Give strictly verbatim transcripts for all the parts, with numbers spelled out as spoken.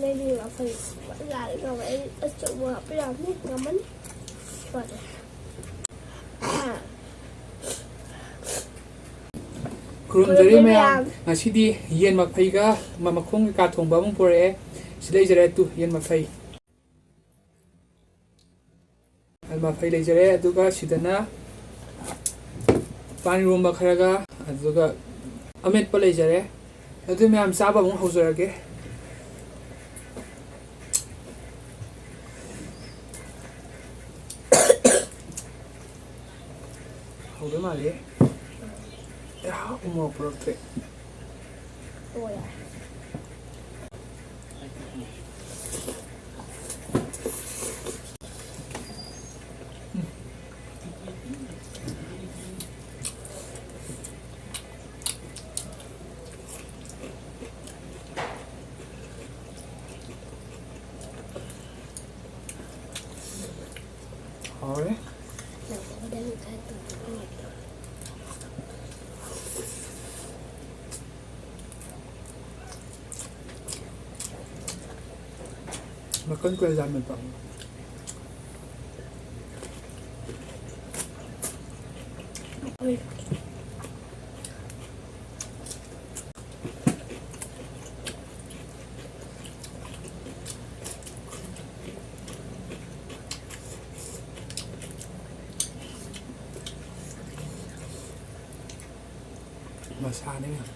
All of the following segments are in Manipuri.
ꯂꯩꯔꯤ ꯃꯐꯩ ꯂꯥꯛꯑꯦ꯫ ꯑꯩ ꯑꯆꯧꯕ ꯍꯥꯞꯄ ꯌꯥꯅꯤ꯫ ꯉꯝꯃꯅꯤ꯫ ꯐꯔꯦ꯫ ꯈꯨꯔꯨꯝꯖꯔꯤ ꯃꯌꯥꯝ꯫ ꯉꯁꯤꯗꯤ ꯌꯦꯟ ꯃꯐꯩꯒ ꯃ-, ꯃꯈꯣꯡ ꯀꯩꯀꯥ ꯊꯣꯡꯕ ꯑꯃ ꯄꯨꯔꯛꯑꯦ꯫ ꯁꯤ ꯂꯩꯖꯔꯦ ꯇꯨ, ꯌꯦꯟ ꯃꯐꯩ꯫ ꯃꯐꯩ ꯂꯩꯖꯔꯦ, ꯑꯗꯨꯒ ꯁꯤꯗꯅ ꯄꯥꯟ ꯏꯔꯣꯝꯕ ꯈꯔꯒ, ꯑꯗꯨꯒ ꯑꯃꯦꯠꯄ ꯂꯩꯖꯔꯦ꯫ ꯑꯗꯨ ꯃꯌꯥꯝ ꯆꯥꯕ ꯑꯃꯨꯛ ꯍꯧꯖꯔꯒꯦ꯫ ꯍꯧꯗꯣꯏ ꯃꯥꯜꯂꯦ꯫ ꯑꯦ, ꯎ ꯃꯣꯔꯣꯛ ꯄꯨꯔꯛꯇ꯭ꯔꯦ꯫ ꯑꯣ, ꯌꯥꯔꯦ꯫ ꯍꯥꯎꯔꯦ꯫ ꯃꯈꯜ ꯀꯌꯥ ꯌꯥꯝꯃꯦꯕ꯫ ꯃꯁꯥꯅꯤ ꯃꯌꯥꯝ꯫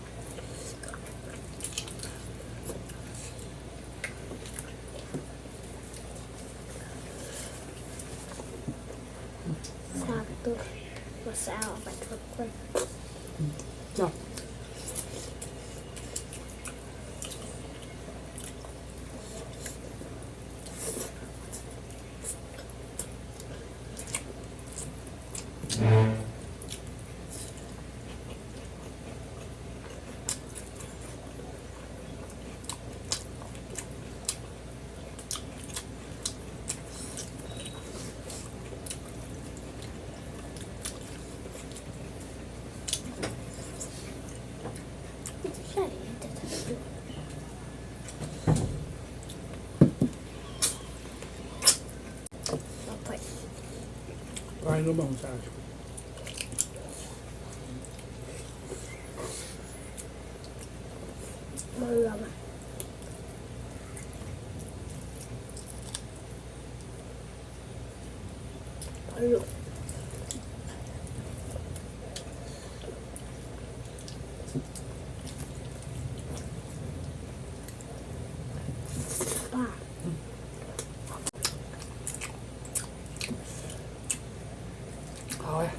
ꯁꯥꯛꯇꯨ ꯃꯆꯥ ꯑꯃ ꯊꯣꯛꯄ꯫ ꯆꯥꯎ꯫ ꯀꯥꯏꯅꯣ ꯃꯥꯡ ꯆꯥꯔꯁꯤ꯫ ꯃꯔꯨ ꯌꯥꯎꯕ꯫ ꯃꯔꯨ꯫ ꯄꯥ꯫ ꯍꯥꯎꯋꯦ꯫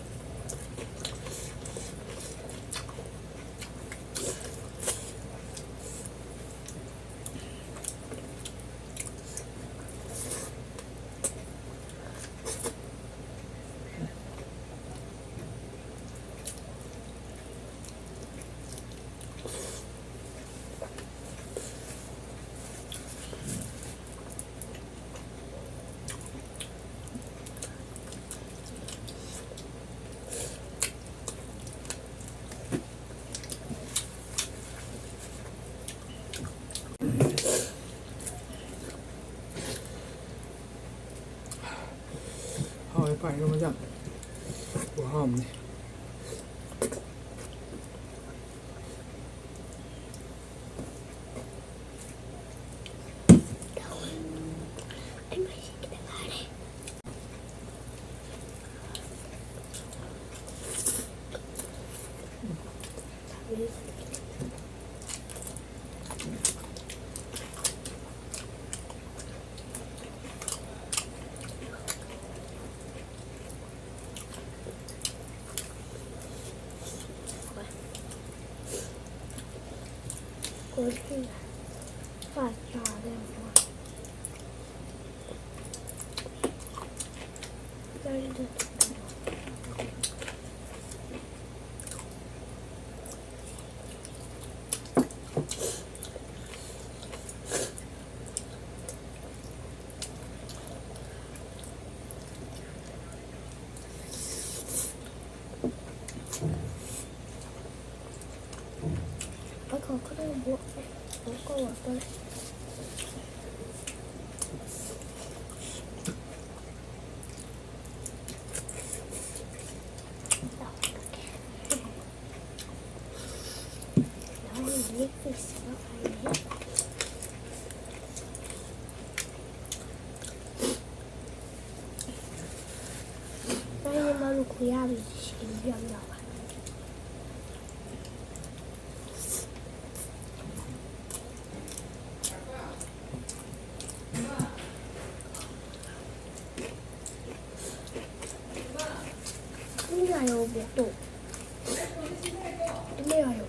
ꯍꯥꯎꯋꯦ ꯄꯥꯏꯅ ꯃꯖꯥ꯫ ꯈꯨꯍꯥꯎ ꯑꯃꯅꯤ꯫ ꯈꯨꯌꯥꯕꯁꯤ ꯁꯤꯒꯤꯁꯨ ꯌꯥꯝ ꯌꯥꯎꯋꯦ꯫ ꯇꯨꯃꯤꯟ ꯂꯩꯌꯣ, ꯕꯣꯛꯇꯣ꯫ ꯇꯨꯃꯤꯟ ꯂꯩꯌꯣ꯫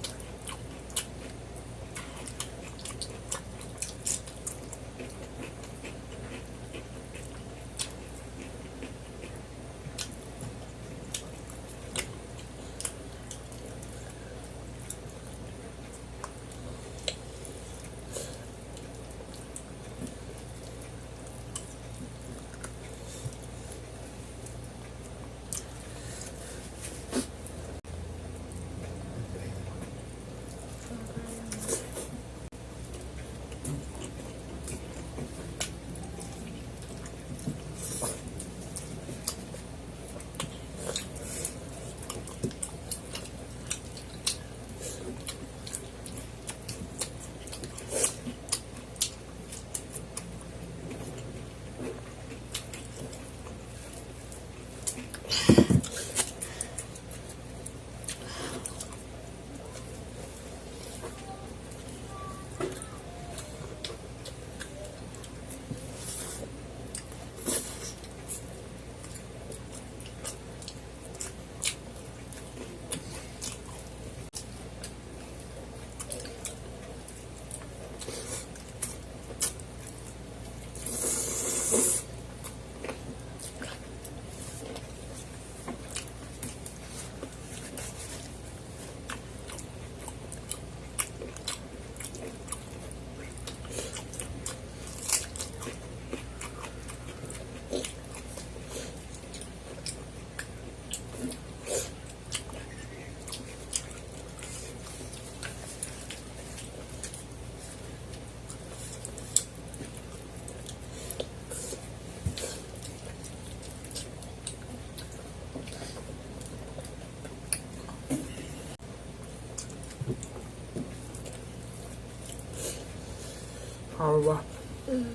ꯍꯥꯎꯔꯕ? ꯎꯝ꯫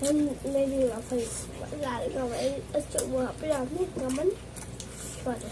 ꯅꯪ ꯂꯩꯕꯤꯌꯨ ꯑꯩꯈꯣꯏ ꯂꯥꯏꯔꯤꯛ ꯉꯝꯃꯦ꯫ ꯑꯩ ꯑꯆꯧꯕ ꯍꯥꯞꯄ ꯌꯥꯅꯤ꯫ ꯉꯝꯃꯅꯤ꯫ ꯐꯔꯦ꯫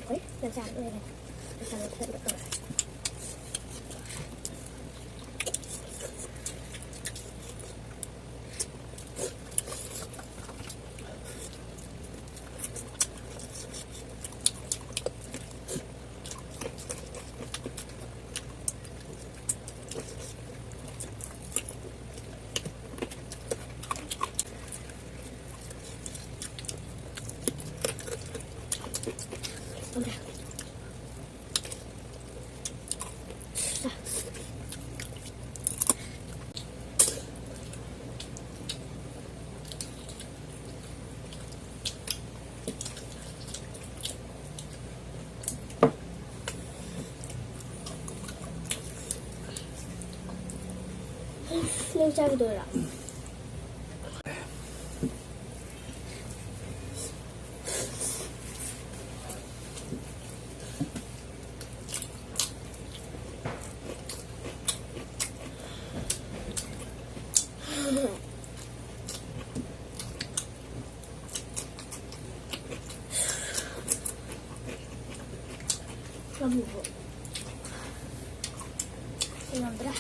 ꯍꯣꯏ, ꯅꯪ ꯆꯥꯕ ꯂꯣꯏꯔꯦ꯫ ꯅꯪ ꯆꯥꯕ ꯂꯣꯏꯔꯦ꯫ ꯅꯪ ꯆꯥꯒꯗꯣꯏꯔꯣ? ꯉꯝꯗ꯭ꯔꯦ꯫ ꯉꯝꯗ꯭ꯔꯦ꯫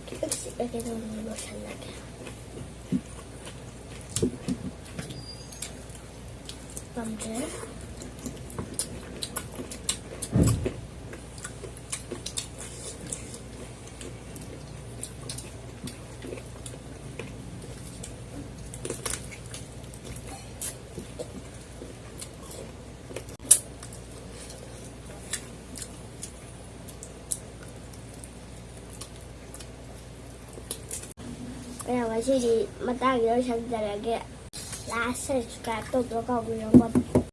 ꯈꯤꯇꯪ ꯆꯤꯛꯑꯒꯦ, ꯑꯗꯨꯒ ꯂꯣꯏꯁꯜꯂꯒꯦ꯫ ꯄꯥꯝꯖꯔꯦ꯫ ꯑꯩꯅ ꯉꯁꯤꯗꯤ ꯃꯇꯥꯡꯁꯤꯗ ꯂꯣꯏꯁꯟꯖꯔꯒꯦ꯫ Like, subscribe ꯇꯧꯕ ꯀꯥꯎꯕꯤꯔꯝꯒꯅꯨ꯫